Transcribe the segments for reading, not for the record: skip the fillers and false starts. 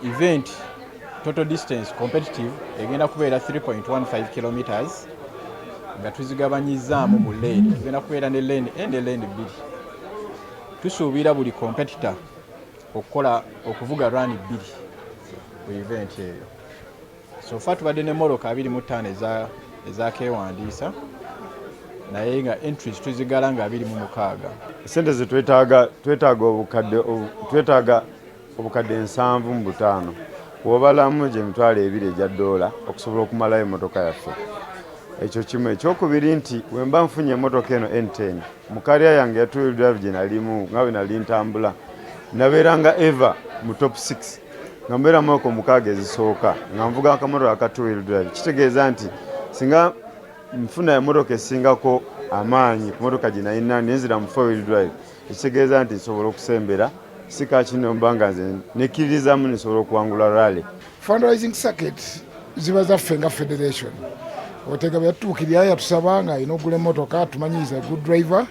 Event total distance competitive egenda kubeera 3.15 kilometers nga tuzigabanyizaamu mu lane. Tugenda kubeera ne lane A ne lane B. Tusuubira buli competitor okukola okuvuga run bbiri ku event eyo. So far tubadde ne mmotoka 25 ezakeewandiisa, naye nga entries tuzigala nga 26. Sente zetwetaaga, twetaaga obukadde 75, wobalamu gye 20,000 egya ddoola okusobola okumalayo emmotoka yaffe. Ekyo kimu. Ekyokubiri nti wemba nfunye emmotoka eno N10, mu career yange ya two drive gye nalimu, nga bwe nali ntambula, nabeeranga ever mu top 6, nga mbeera mu 6 ezisooka nga nvuga akamotoka aka two wheel drive. Kitegeeza nti singa nfuna emmotoka esingako amaanyi ku motoka gye nalina, nenzira mu four wheel drive, ekitegeeza nti nsobola okusembera sikakino mba nga nze nekkiririzamu nsobola okuwangula rally. Fundraising circuit ziba zaffe nga federation. Otega bwe yatutuukirira, yatusaba nga alina okugula emmotoka. Tumanyiza good driver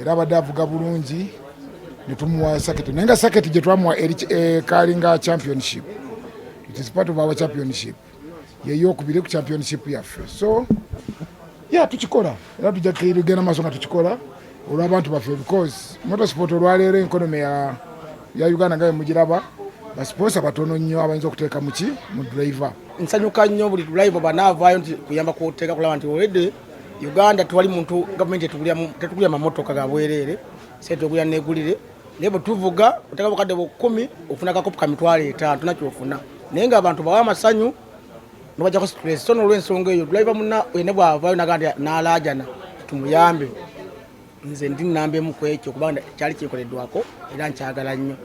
era abadde avuga bulungi, netumuwa circuit, naye nga circuit gye twamuwa eri kalinga championship. It is part of our championship, yeyokubiri ku championship yaffe. So yeah, tukikola era tujja kugenda maaso nga tukikola olw'abantu baffe, because motorsport olwaleero, economy ya Uganda nga bwemugiraba, ba sponsor batono nnyo abayinza okuteeka muki mu driver. Nsanyuka nnyo buli driver banaavaayo nti kuyamba kuteeka kulaba nti already Uganda tewali muntu, gavumenti tetugulya mamotoka ga bwereere, sente ogulya negulire. Naye bwe tuvuga oteeka bukadde 10,000, ofuna kakopu ka 50,000, tona kyofuna, naye nga abantu bawa amasanyu nobajjako stress. So nolwensonga eyo, driver muna wene bwavaayo naga nti nalaajana tumuyambe, nze ndi namba emu ku ekyo, kubanga kyali kinkoleddwako era nkyagala nnyo.